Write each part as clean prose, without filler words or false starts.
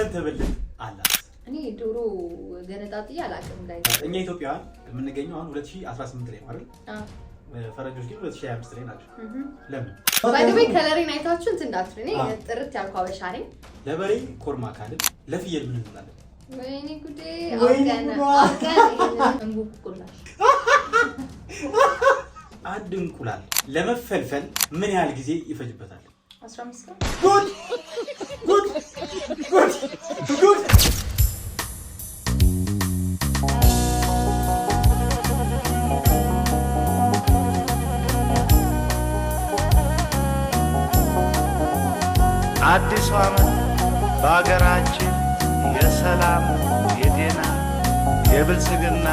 ስንት ብልት አላት? እኔ ዶሮ ገነጣጥዬ አላውቅም። Guys። እኛ ኢትዮጵያውያን የምንገኘው አሁን 2018 ላይ ነው አይደል? አዎ። ፈረንጆች ግን 2025 ላይ ናቸው። ለምን? By the way color ኤን አይታችሁ እንትን እንዳትሉ። እኔ አዎ። ጥርት ያልኩ አበሻ ነኝ። ለበሬ ኮርማ ካልን ለፍየል ምን እንላለን? ወይኔ ጉዴ! ወይኔ አውቀን ጉዷ! አውቀን ይሄንን እንቡቁላሽ። አንድ እንቁላል ለመፈልፈል ምን ያህል ጊዜ ይፈጅበታል? 15 ቀን። ጉድ ጉድ ጉድ ጉድ! አዲሱ ዓመት በአገራችን የሰላም፣ የጤና፣ የብልጽግና፣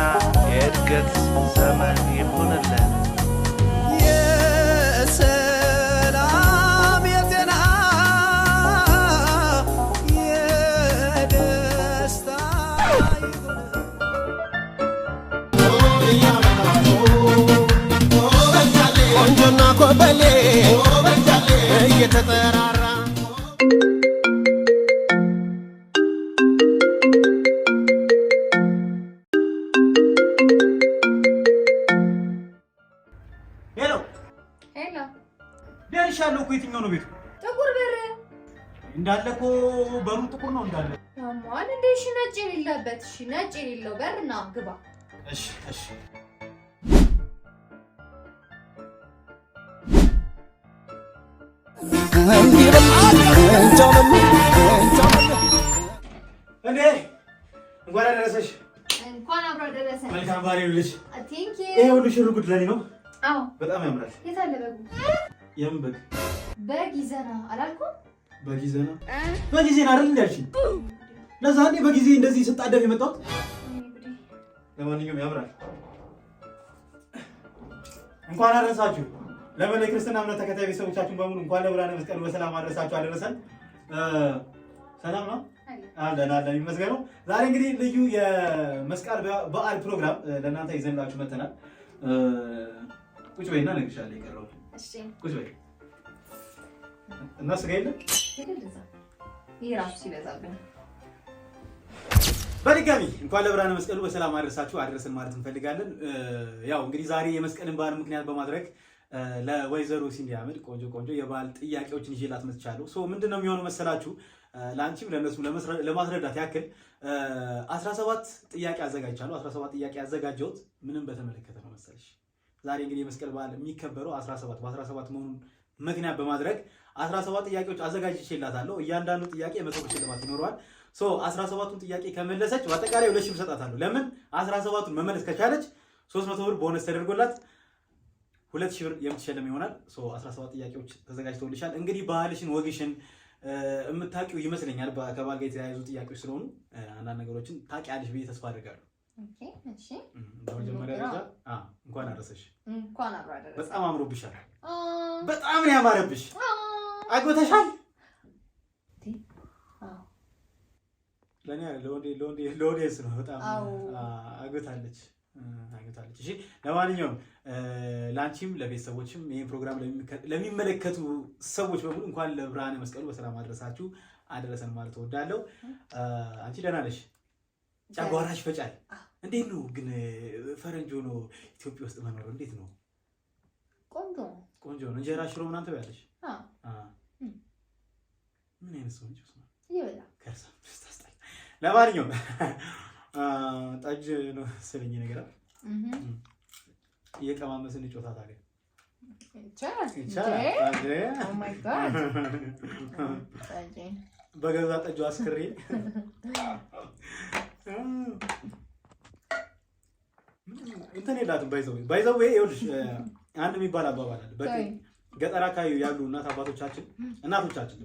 የእድገት ዘመን ይሁንልን። የሰላም፣ የጤና፣ የደስታ ይሁን። ቆንጆና ኮበሌ እየተጠራራ። ሄሎ። ሄሎ። ደርሻለሁ እኮ፣ የትኛው ነው ቤቱ? ጥቁር በር። እንዳለ እኮ በሩ ጥቁር ነው እንዳለ። ያሟል እንዴ? እሺ ነጭ የሌለበት፣ እሺ ነጭ የሌለው በር ና ግባ። እሺ። እንዲህ በል እንጃው በል እንጃው በል። እንዴ፣ እንኳን አደረሰሽ። እንኳን አብሮ አደረሰን። መልካም በዓል ይሁንልሽ። Thank you. ይሄ ሁሉ ሽር ጉድ ለኔ ነው። አዎ። በጣም ያምራል። የት አለ በጉ? የምን በግ? በግ ይዘና አላልኩም? በግ ይዘና፣ በግ ይዘና አይደል እንዴ ያልሽኝ? ለዛ እንዴ በጊዜ እንደዚህ ስጣደፍ የመጣሁት። ወይኔ ጉዴ! ለማንኛውም ያምራል። እንኳን አደረሳችሁ። ለመላ የክርስትና እምነት ተከታይ ቤተሰቦቻችን በሙሉ እንኳን ለብርሃነ መስቀሉ በሰላም አደረሳችሁ አደረሰን። ሰላም ነው? አለን አለን፣ ይመስገነው። ዛሬ እንግዲህ ልዩ የመስቀል በዓል ፕሮግራም ለእናንተ ይዘንላችሁ መተናል። ቁጭ በይና እነግርሻለሁ የቀረውን። እሺ። ቁጭ በይ እና ስጋ የለም። ሄደል እዛ፣ ይሄ ራሱ ሲበዛብን። በድጋሚ እንኳን ለብርሃነ መስቀሉ በሰላም አደረሳችሁ አደረሰን ማለት እንፈልጋለን። ያው እንግዲህ ዛሬ የመስቀልን በዓል ምክንያት በማድረግ ለወይዘሮ ሲንዲ አህመድ ቆንጆ ቆንጆ የበዓል ጥያቄዎችን ይዤላት መጥቻለሁ። So ምንድን ነው የሚሆነው መሰላችሁ? ለአንቺም ለእነሱም ለማስረዳት ያክል 17 ጥያቄ አዘጋጅቻለሁ። 17 ጥያቄ ያዘጋጀሁት ምንም በተመለከተ ነው መሰለሽ? ዛሬ እንግዲህ የመስቀል በዓል የሚከበረው 17 በ17 መሆኑን ምክንያት በማድረግ 17 ጥያቄዎች አዘጋጅቼላታለሁ። እያንዳንዱ ጥያቄ 100 ብር ሽልማት ይኖረዋል። So 17ቱን ጥያቄ ከመለሰች በአጠቃላይ 2,000 ብር እሰጣታለሁ። ለምን 17ቱን መመለስ ከቻለች 300 ብር ቦነስ ተደርጎላት 2,000 ብር የምትሸለም ይሆናል። So 17 ጥያቄዎች ተዘጋጅተውልሻል። እንግዲህ ባህልሽን ወግሽን የምታውቂው ይመስለኛል። ከበዓል ጋር የተያያዙ ጥያቄዎች ስለሆኑ አንዳንድ ነገሮችን ታውቂያለሽ ብዬ ተስፋ አድርጋለሁ። Okay፣ እሺ። በመጀመሪያ ደረጃ እንኳን አደረሰሽ። እንኳን አብሮ አደረሰ። በጣም አምሮብሻል። በጣም ነው ያማረብሽ። አግብተሻል? አዎ። ለእኔ ለ audience ነው። በጣም አዎ። አግብታለች አግብታለች። እሺ፣ ለማንኛውም ለአንቺም ለቤተሰቦችም ይህን ፕሮግራም ለሚመለከቱ ሰዎች በሙሉ እንኳን ለብርሃነ መስቀሉ በሰላም አደረሳችሁ አደረሰን ማለት እወዳለሁ። አንቺ ደህና ነሽ? ጨጓራሽ ይፈጫል። እንዴት ነው ግን ፈረንጅ ሆኖ ኢትዮጵያ ውስጥ መኖር እንዴት ነው? ቆንጆ ነው። ቆንጆ ነው። እንጀራ ሽሮ ምናምን ትበያለሽ? አዎ። ምን አይነት ሰው ነች? እየበላ ከርሳ ታስጠላ። ለማንኛውም ጠጅ ነው መሰለኝ ነገር እየቀማመስን እንጮታ ታዲያ። ይቻላል። ይቻላል። Oh my God! ጠጅ። በገዛ ጠጁ አስክሬ። እንትን የላትም። By the way, by the way፣ ይኸውልሽ አንድ የሚባል አባባል አለ። ገጠር አካባቢ ያሉ እናት አባቶቻችን፣ እናቶቻችን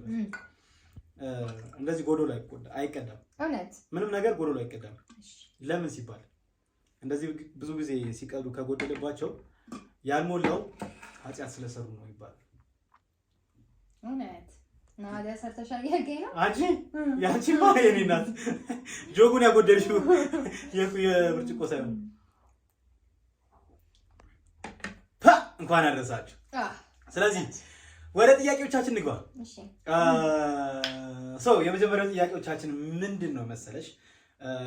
እንደዚህ ጎዶሎ አይቀዳም። እውነት? ምንም ነገር ጎዶሎ አይቀዳም። ለምን ሲባል እንደዚህ ብዙ ጊዜ ሲቀዱ ከጎደለባቸው ያልሞላው ኃጢአት ስለሰሩ ነው ይባላል። እውነት ነው። ኃጢአት ሰርተሻል እያልከኝ ነው? አንቺ ያንቺማ የኔ እናት ጆጉን ያጎደልሽው የብርጭቆ ሳይሆን። እንኳን አደረሳችሁ። ስለዚህ ወደ ጥያቄዎቻችን ንግባ። እሺ። So የመጀመሪያው ጥያቄዎቻችን ምንድን ነው መሰለሽ?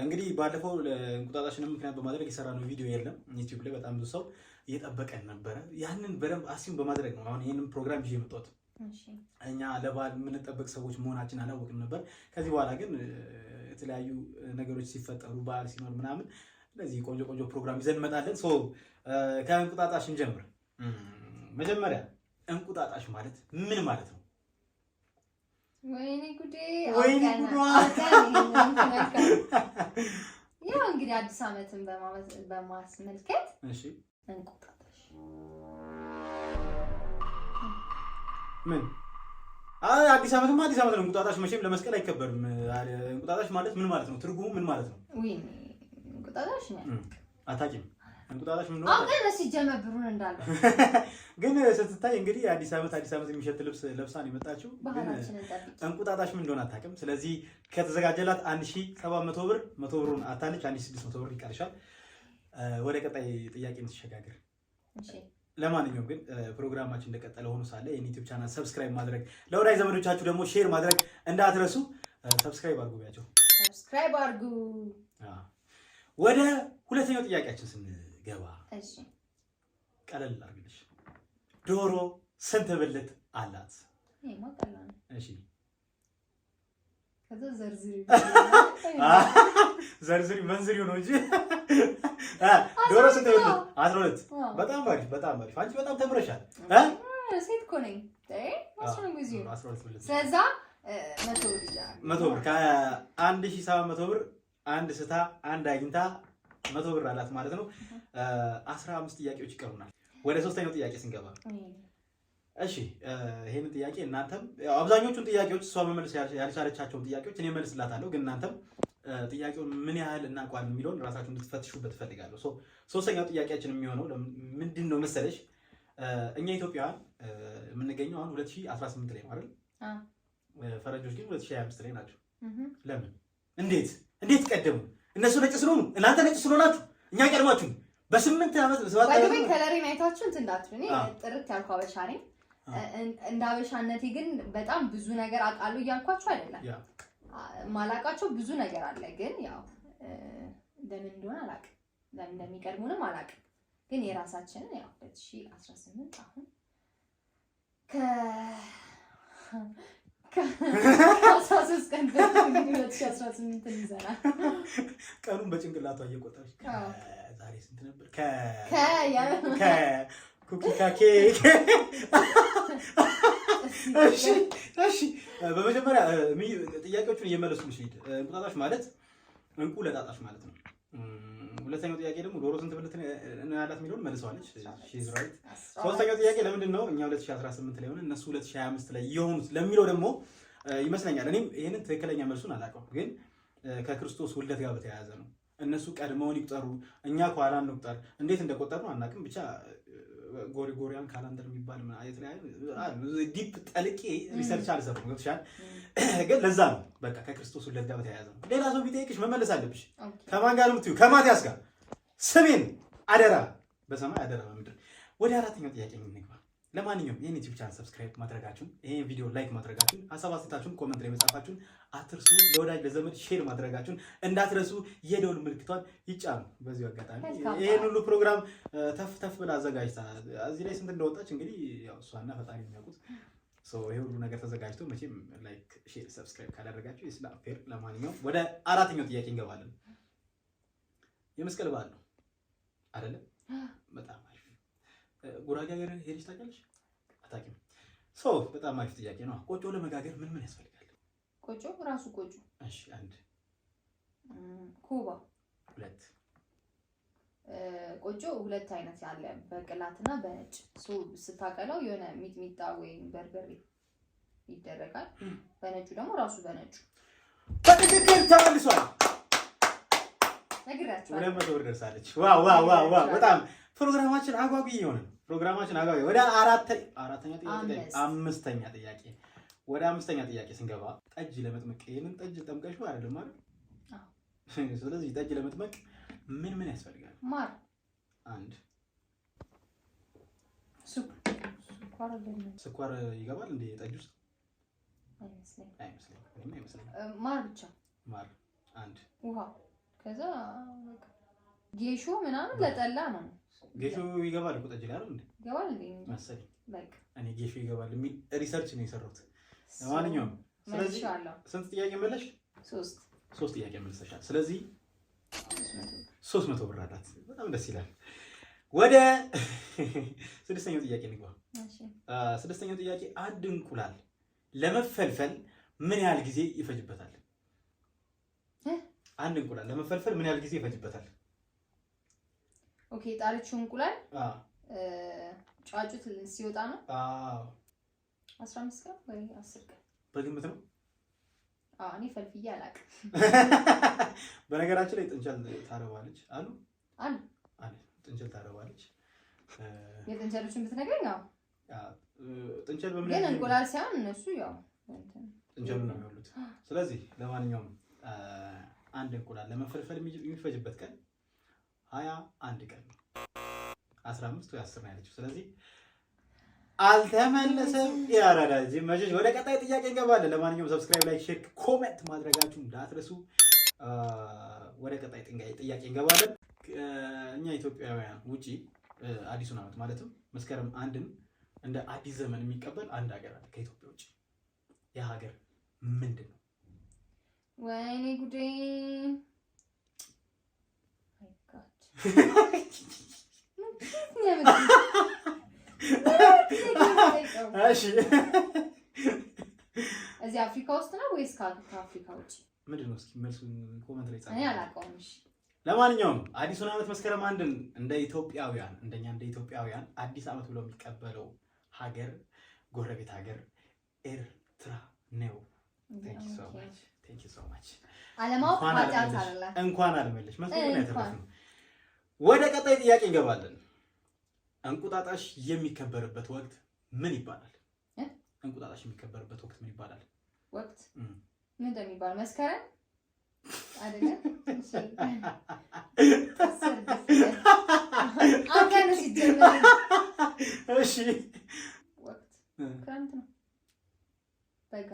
እንግዲህ ባለፈው እንቁጣጣሽንም ምክንያት በማድረግ የሰራነው ቪዲዮ የለም ዩቲዩብ ላይ፣ በጣም ብዙ ሰው እየጠበቀን ነበረ። ያንን በደንብ assume በማድረግ ነው አሁን ይህንን ፕሮግራም ይዤ የመጣሁት። እኛ ለበዓል የምንጠበቅ ሰዎች መሆናችን አላወቅም ነበር። ከዚህ በኋላ ግን የተለያዩ ነገሮች ሲፈጠሩ፣ በዓል ሲኖር ምናምን እንደዚህ ቆንጆ ቆንጆ ፕሮግራም ይዘን እንመጣለን። So ከእንቁጣጣሽ እንጀምር። መጀመሪያ እንቁጣጣሽ ማለት ምን ማለት ነው? ወይኔ ጉዴ! ወይኔ አውቀን ጉዷ! አውቀን ይሄንን ተመልከት። ያው እንግዲህ አዲስ ዓመትን በማስመልከት እንቁጣጣሽ። ምን? አይ፣ አዲስ ዓመትማ አዲስ ዓመት ነው። እንቁጣጣሽ መቼም ለመስቀል አይከበርም። እንቁጣጣሽ ማለት ምን ማለት ነው? ትርጉሙ ምን ማለት ነው? ወይኔ፣ እንቁጣጣሽ ነው። አታውቂም? እንቁጣጣሽ ምን ነው? አውቀን ነው ሲጀመር ብሩን እንዳለ። ግን ስትታይ እንግዲህ አዲስ ዓመት አዲስ ዓመት የሚሸት ልብስ ለብሳ ነው የመጣችው። ግን ባህላችንን ጠብቂ። እንቁጣጣሽ ምን እንደሆነ አታውቅም። ስለዚህ ከተዘጋጀላት 1700 ብር 100 ብሩን አታለች። 1600 ብር ይቀርሻል። ወደ ቀጣይ ጥያቄ እንሸጋገር። እሺ። ለማንኛውም ግን ፕሮግራማችን እንደቀጠለ ሆኖ ሳለ ይህን ዩቲዩብ channel subscribe ማድረግ፣ ለወዳጅ ዘመዶቻችሁ ደግሞ share ማድረግ እንዳትረሱ። Subscribe አድርጉ ቢያቸው። Subscribe አድርጉ። ወደ ሁለተኛው ጥያቄያችን ስንገባ ቀለል አድርግልሽ። ዶሮ ስንት ብልት አላት? ይሄማ ቀላል ነው። እሺ። ከዛ ዘርዝሪ። ዘርዝሪ መንዝሪው ነው እንጂ ዶሮ ስንት ብልት? 12። በጣም አሪፍ፣ በጣም አሪፍ። አንቺ በጣም ተምረሻል እ? ሴት እኮ ነኝ። What's wrong with you? 12 ብልት። ስለዛ 100 ብር ይዣለሁ። 100 ብር፣ ከ1700 ብር አንድ ስታ አንድ አግኝታ 100 ብር አላት ማለት ነው። 15 ጥያቄዎች ይቀሩናል። ወደ ሶስተኛው ጥያቄ ስንገባ፣ እሺ፣ ይሄንን ጥያቄ እናንተም ያው አብዛኞቹን ጥያቄዎች እሷ መመለስ ያልቻለቻቸውን ጥያቄዎች እኔ መልስላታለሁ፣ ግን እናንተም ጥያቄውን ምን ያህል እናውቀዋለን የሚለውን ራሳችሁ እንድትፈትሹበት እፈልጋለሁ። So ሶስተኛው ጥያቄያችን የሚሆነው ምንድን ነው መሰለሽ? እኛ ኢትዮጵያውያን የምንገኘው አሁን 2018 ላይ ነው አይደል? አዎ። ፈረንጆች ግን 2025 ላይ ናቸው። ለምን? እንዴት እንዴት ቀደሙ? እነሱ ነጭ ስለሆኑ፣ እናንተ ነጭ ስለሆናችሁ እኛ ቀድማችሁ በ8 ዓመት፣ በ7 By the ዓመት። Way፣ ከለሬን አይታችሁ እንትን እንዳትሉ። እኔ ጥርት ያልኩ አበሻ ነኝ። እንደ አበሻነቴ ግን በጣም ብዙ ነገር አውቃለሁ እያልኳችሁ አይደለም። ማላውቃቸው ብዙ ነገር አለ። ግን ያው ለምን እንደሆነ አላውቅም፣ ለምን እንደሚቀድሙንም አላውቅም። ግን የራሳችንን ያው 2018 አሁን ከ13 ቀን በፊት እንግዲህ 2018 ይዘናል። ቀኑን በጭንቅላቷ እየቆጠረች ዛሬ ስንት ነበር? ከኩኪ ከኬክ። እሺ፣ በመጀመሪያ ጥያቄዎቹን እየመለሱልሽ ሂድ። እንቁጣጣሽ ማለት እንቁ ለጣጣሽ ማለት ነው። ሁለተኛው ጥያቄ ደግሞ ዶሮ ስንት ብልት ነው ያላት የሚለውን መልሰዋለች። She's right። ሶስተኛው ጥያቄ ለምንድን ነው እኛ 2018 ላይ ሆነ እነሱ 2025 ላይ የሆኑት ለሚለው ደግሞ ይመስለኛል እኔም ይህንን ትክክለኛ መልሱን አላውቀውም፣ ግን ከክርስቶስ ውልደት ጋር በተያያዘ ነው። እነሱ ቀድመውን ይቁጠሩ፣ እኛ ከኋላ እንቁጠር። እንዴት እንደቆጠሩ አናውቅም። ብቻ Gregorian calendar የሚባል የተለያዩ deep ጠልቄ research አልሰራሁም። ገብቶሻል? ግን ለዛ ነው፣ በቃ ከክርስቶስ ውልደት ጋር በተያያዘ ነው። ሌላ ሰው ቢጠይቅሽ መመለስ አለብሽ። ከማን ጋር ነው የምትይው? ከማቲያስ ጋር። ስሜን አደራ በሰማይ አደራ በምድር። ወደ አራተኛው ጥያቄ እንግባ። ለማንኛውም ይህን ዩቲዩብ channel subscribe ማድረጋችሁን፣ ይህን ቪዲዮ like ማድረጋችሁን፣ ሀሳብ አስተያየታችሁን comment ላይ መጻፋችሁን አትርሱ። ለወዳጅ ለዘመድ share ማድረጋችሁን እንዳትረሱ። የደውል ምልክቷን ይጫኑ። በዚሁ አጋጣሚ ይህን ሁሉ ፕሮግራም ተፍ ተፍ ብላ አዘጋጅታ እዚህ ላይ ስንት እንደወጣች እንግዲህ ያው እሷና ፈጣሪ የሚያውቁት። ይሄ ሁሉ ነገር ተዘጋጅቶ መቼም like፣ share፣ subscribe ካላደረጋችሁ it's not fair። ለማንኛውም ወደ አራተኛው ጥያቄ እንገባለን። የመስቀል በዓል ነው አይደለም? በጣም አሪፍ። ጉራጌ ሀገር ሄደሽ ታውቂያለሽ? አታውቂም? So በጣም አሪፍ ጥያቄ ነው። ቆጮ ለመጋገር ምን ምን ያስፈልጋል? ቆጮ ራሱ ቆጮ። እሺ፣ አንድ። ኮባ። ሁለት። ቆጮ ሁለት አይነት ያለ፣ በቅላትና በነጭ። ስታቀለው የሆነ ሚጥሚጣ ወይም በርበሬ ይደረጋል። በነጩ ደግሞ ራሱ በነጩ። በትክክል ተመልሷል። ነግራቸዋለሁ። 200 ብር ደርሳለች። Wow wow wow wow! በጣም ፕሮግራማችን አጓጊ የሆነ፣ ፕሮግራማችን አጓጊ። ወደ አራተኛ ጥያቄ፣ አምስተኛ ጥያቄ፣ ወደ አምስተኛ ጥያቄ ስንገባ ጠጅ ለመጥመቅ፣ ይሄንን ጠጅ ጠምቀሽ አይደለም አይደል? ስለዚህ ጠጅ ለመጥመቅ ምን ምን ያስፈልጋል? ማር። አንድ። ስኳር። ስኳር ስኳር ይገባል እንዴ ጠጅ ውስጥ? አይመስለኝም። አይመስለኝም። ማር ብቻ። ማር አንድ፣ ውሃ፣ ከዛ በቃ ጌሾ ምናምን ለጠላ ነው። ጌሾ ይገባል እኮ ጠጅ ላይ አይደል እንዴ? ይገባል እንዴ? መሰለኝ። በቃ እኔ ጌሾ ይገባል የሚል research ነው የሰራሁት። ለማንኛውም ስለዚህ መልሼዋለሁ። ስንት ጥያቄ መለሽ? 3። 3 ጥያቄ መልሰሻል። ስለዚህ 300 ብር አላት። በጣም ደስ ይላል። ወደ ስድስተኛው ጥያቄ እንግባ። ስድስተኛው ጥያቄ፣ አንድ እንቁላል ለመፈልፈል ምን ያህል ጊዜ ይፈጅበታል? አንድ እንቁላል ለመፈልፈል ምን ያህል ጊዜ ይፈጅበታል? Okay፣ ጣለችው እንቁላል ጫጩት ሲወጣ ነው። አዎ። 15 ቀን ወይ 10 ቀን። በግምት ነው። አዎ፣ እኔ ፈልፍዬ አላውቅም። በነገራችን ላይ ጥንቸል ታረባለች አሉ። አሉ። አለ፣ ጥንቸል ታረባለች። የጥንቸሎችን ብትነግረኝ አዎ። ጥንቸል በምን ግን እንቁላል ሳይሆን እነሱ ያው ጥንቸሉ ነው የሚወሉት። ስለዚህ ለማንኛውም አንድ እንቁላል ለመፈልፈል የሚፈጅበት ቀን 21 ቀን ነው። 15 ወይ 10 ነው ያለችው። ስለዚህ አልተመለሰም። ያራዳ መሸሽ። ወደ ቀጣይ ጥያቄ እንገባለን። ለማንኛውም subscribe፣ like፣ share፣ comment ማድረጋችሁ እንዳትረሱ። ወደ ቀጣይ ጥያቄ እንገባለን። እኛ ኢትዮጵያውያን ውጪ አዲሱን ዓመት ማለትም መስከረም 1ን እንደ አዲስ ዘመን የሚቀበል አንድ ሀገር አለ ከኢትዮጵያ ውጪ። ያ ሀገር ምንድን ነው? ወይኔ ጉዴ! My God! እሺ። እዚህ አፍሪካ ውስጥ ነው ወይስ ከአፍሪካ ውጭ? ምንድን ነው? እስኪ መልሱን comment ላይ ጻፉ። እኔ አላውቀውም። እሺ። ለማንኛውም አዲሱን ዓመት መስከረም 1ን እንደ ኢትዮጵያውያን፣ እንደኛ እንደ ኢትዮጵያውያን አዲስ ዓመት ብሎ የሚቀበለው ሀገር ጎረቤት ሀገር ኤርትራ ነው። Thank you so much. Thank you so much. አለማወቅ ኃጢአት አይደለም። እንኳን አልመለሽ መስሎ ነው ያተረፍነው። ወደ ቀጣይ ጥያቄ እንገባለን። እንቁጣጣሽ የሚከበርበት ወቅት ምን ይባላል? እንቁጣጣሽ የሚከበርበት ወቅት ምን ይባላል? ወቅት ምን እንደሚባል፣ መስከረም አይደለም? እሺ። አንተ ነው ሲጀመር። እሺ። ወቅት ክረምት ነው። በጋ።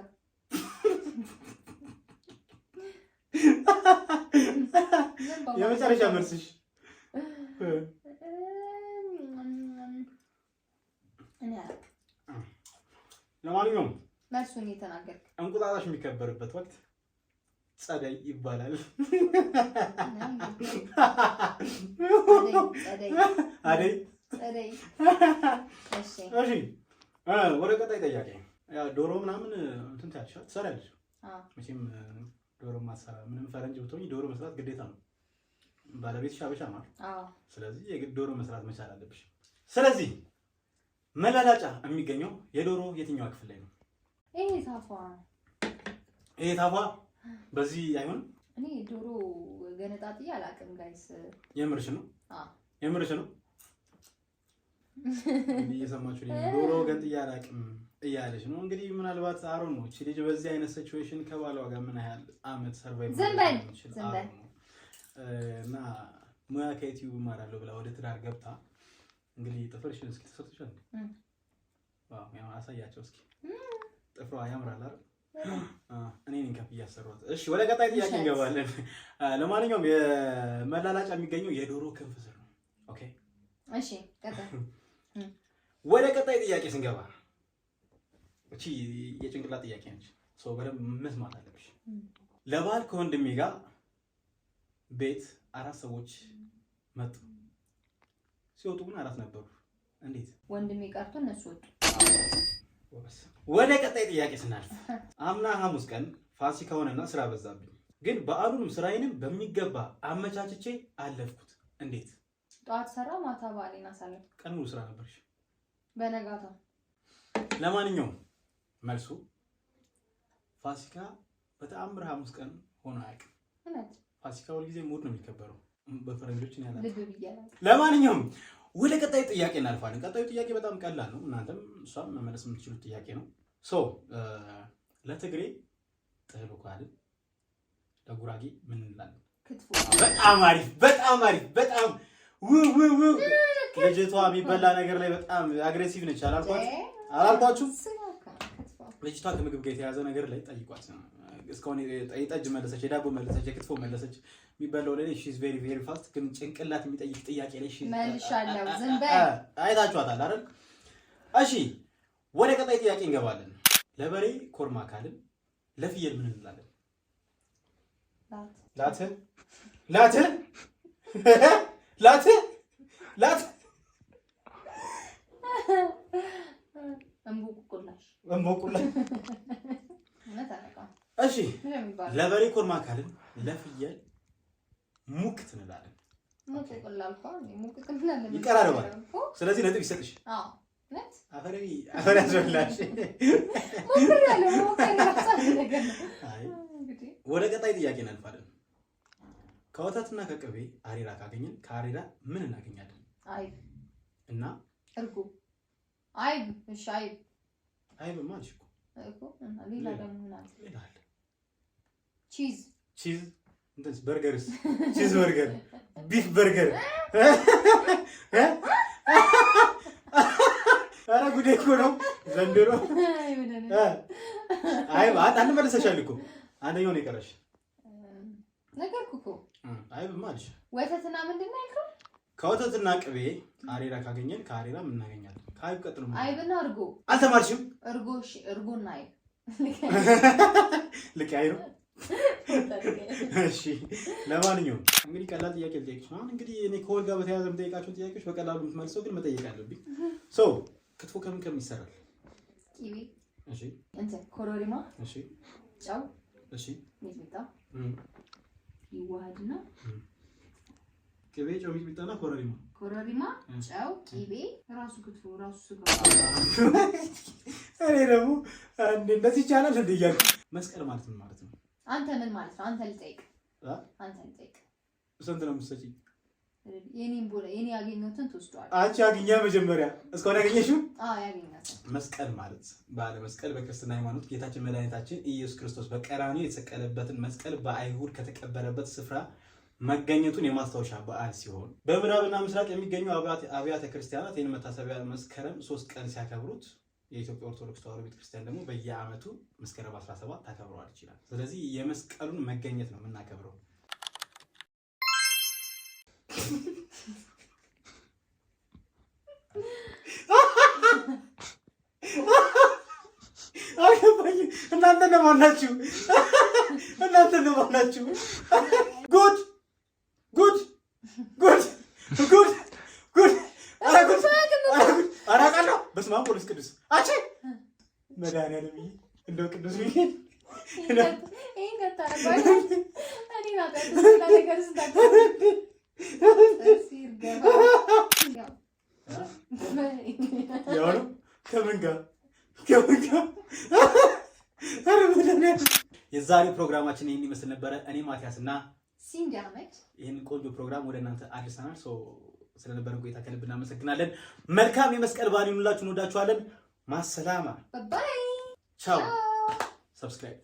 የመጨረሻ መልስሽ? እኔ አላውቅም። ለማንኛውም መልሱን እየተናገርክ። እንቁጣጣሽ የሚከበርበት ወቅት ጸደይ ይባላል። ጸደይ። አደይ። ጸደይ። እሺ። እሺ፣ ወደ ቀጣይ ጥያቄ። ያው ዶሮ ምናምን እንትን ትያለሽ፣ ትሰሪያለሽ። አዎ። መቼም ዶሮ ማትሰራ ምንም ፈረንጅ ብትሆኚ ዶሮ መስራት ግዴታ ነው። ባለቤትሽ ሀበሻ ነው አይደል? አዎ። ስለዚህ የግድ ዶሮ መስራት መቻል አለብሽ። ስለዚህ መላላጫ የሚገኘው የዶሮ የትኛዋ ክፍል ላይ ነው? ይሄ ታፏ። ይሄ ታፏ በዚህ አይሆንም። እኔ ዶሮ ገነጣጥዬ አላውቅም guys። የምርሽ ነው? አዎ። የምርሽ ነው? እንግዲህ እየሰማችሁ ነው። ዶሮ ገንጥዬ አላውቅም እያለች ነው። እንግዲህ ምናልባት አሮን ነው እቺ ልጅ በዚህ አይነት situation ከባሏ ጋር ምን ያህል አመት survive ዝም በል፣ ዝም በል። እና ሙያ ከዩቲዩብ እማራለሁ ብላ ወደ ትዳር ገብታ እንግዲህ ጥፍርሽን እስኪ ተሰርተሻል እንዴ? Wow፣ ያው አሳያቸው እስኪ፣ ጥፍሯ ያምራል አይደል? እኔ ነኝ ከፍ እያሰሯት። እሺ፣ ወደ ቀጣይ ጥያቄ እንገባለን። ለማንኛውም የመላላጫ የሚገኘው የዶሮ ክንፍ ስር ነው። Okay። እሺ፣ ቀጣይ። ወደ ቀጣይ ጥያቄ ስንገባ እቺ የጭንቅላት ጥያቄ ነች። ሰው በደንብ መስማት አለብሽ። ለበዓል ከወንድሜ ጋር ቤት አራት ሰዎች መጡ። ሲወጡ ግን አራት ነበሩ። እንዴት? ወንድሜ ቀርቶ እነሱ ወጡ። ወደ ቀጣይ ጥያቄ ስናልፍ አምና ሐሙስ ቀን ፋሲካ ሆነና ስራ በዛብኝ። ግን በዓሉንም ስራዬንም በሚገባ አመቻችቼ አለፍኩት። እንዴት? ጠዋት ሰራ፣ ማታ በዓሌን አሳለፍኩ። ቀን ሙሉ ስራ ነበርሽ። በነጋታው። ለማንኛውም መልሱ ፋሲካ በተአምር ሐሙስ ቀን ሆኖ አያውቅም። እውነት። ፋሲካ ሁልጊዜ እሑድ ነው የሚከበረው በፈረንጆች ነው ያላቸው። ልብ ብያለሁ። ለማንኛውም ወደ ቀጣዩ ጥያቄ እናልፋለን። ቀጣዩ ጥያቄ በጣም ቀላል ነው። እናንተም እሷም መመለስ የምትችሉት ጥያቄ ነው። So ለትግሬ ጥህሎ ካልን ለጉራጌ ምን እንላለን? ክትፎ። በጣም አሪፍ፣ በጣም አሪፍ፣ በጣም ው ልጅቷ የሚበላ ነገር ላይ በጣም aggressive ነች። አላልኳችሁ አላልኳችሁ? ልጅቷ ከምግብ ጋር የተያዘ ነገር ላይ ጠይቋት። እስካሁን የጠጅ መለሰች፣ የዳቦ መለሰች፣ የክትፎ መለሰች። የሚበላው ላይ she's very very fast፣ ግን ጭንቅላት የሚጠይቅ ጥያቄ ላይ መልሻለሁ። ዝም በል። አይታችኋታል አይደል? እሺ ወደ ቀጣይ ጥያቄ እንገባለን። ለበሬ ኮርማ ካልን ለፍየል ምን እንላለን? ላት ላት ላት ላት እምቦቁላሽ እምቦቁላሽ። እሺ ለበሬ ኮርማ ካልን ለፍየል ሙክት እንላለን። ይቀራረባል። ስለዚህ ነጥብ ይሰጥሽ። አፈሪ አፈሪ ያስበላሽ። ወደ ቀጣይ ጥያቄ እናልፋለን። ከወተትና ከቅቤ አሬራ ካገኘን ከአሬራ ምን እናገኛለን? አይብ እና እርጎ። አይብ። እሺ አይብ። አይብማ አልሽ እኮ እኮ። እና ሌላ ደግሞ ምን አለ? ሌላ አለ። cheese። Cheese እንትንስ burgers፣ cheese burger፣ beef burger። ኧረ ጉዴ እኮ ነው ዘንድሮ። አይብ አንድ መልሰሻል እኮ፣ አንደኛው ነው የቀረሽ። ነገርኩህ እኮ። አይብማ አልሽ። ወተትና ምንድን ነው ያልከው? ከወተትና ቅቤ አሬራ ካገኘን ከአሬራ ምን እናገኛለን? ከአይብ ቀጥሎ ምን? አይብና እርጎ። አልተማርሽም? እርጎ። እሺ እርጎና አይብ። ልክ አይሩ። እሺ ለማንኛውም እንግዲህ ቀላል ጥያቄ ልጠይቅሽ ነው። አሁን እንግዲህ እኔ ከወል ጋር በተያያዘ የምጠይቃቸውን ጥያቄዎች በቀላሉ የምትመልሰው ግን መጠየቅ አለብኝ። So ክትፎ ከምን ከምን ይሰራል? ቂቤ፣ እሺ እንትን ኮረሪማ፣ እሺ ጨው፣ እሺ ሚጥሚጣ ይዋሃድና ቅቤ፣ ጨው፣ ሚጥሚጣና ኮረሪማ። ኮረሪማ፣ ጨው፣ ቂቤ፣ ራሱ ክትፎ ራሱ ስጋ። እኔ ደግሞ እንደዚህ ይቻላል እንደ እያልኩ። መስቀል ማለት ምን ማለት ነው? አንተ ምን ማለት ነው? አንተ ልጠይቅ። አንተ ልጠይቅ። ስንት ነው የምትሰጪኝ? የኔን ቦላ የኔ ያገኘሁትን ትወስደዋለህ። አንቺ አግኛ መጀመሪያ እስካሁን ያገኘሽው? አዎ ያገኘሁትን። መስቀል ማለት በዓለ መስቀል በክርስትና ሃይማኖት ጌታችን መድኃኒታችን ኢየሱስ ክርስቶስ በቀራንዮ የተሰቀለበትን መስቀል በአይሁድ ከተቀበረበት ስፍራ መገኘቱን የማስታወሻ በዓል ሲሆን በምዕራብና ምስራቅ የሚገኙ አብያተ ክርስቲያናት ይህን መታሰቢያ መስከረም 3 ቀን ሲያከብሩት የኢትዮጵያ ኦርቶዶክስ ተዋሕዶ ቤተክርስቲያን ደግሞ በየዓመቱ መስከረም 17 ታከብረዋለች ይላል። ስለዚህ የመስቀሉን መገኘት ነው የምናከብረው። አልገባኝም። እናንተ እነማን ናችሁ? እናንተ እነማን ናችሁ? ጉድ ጉድ ጉድ ጉድ ጉድ! ኧረ ጉድ! ኧረ ጉድ! ኧረ አውቃለሁ። በስመ አብ ወወልድ ቅዱስ አንቺ መድኃኒዓለም እንደው ቅዱስ ሚካኤል ይሄን እኔ ነገር ያው ነው። ከምን ጋር ከምን ጋር? ኧረ መድኃኒዓለም። የዛሬው ፕሮግራማችን ይህን ይመስል ነበረ። እኔ ማቲያስ እና ሲንዲ አህመድ ይህንን ቆንጆ ፕሮግራም ወደ እናንተ አድርሰናል። ስለነበረን ቆይታ ከልብ እናመሰግናለን። መልካም የመስቀል በዓል ይሁንላችሁ። እንወዳችኋለን። ማሰላማ Bye። ቻው። Subscribe።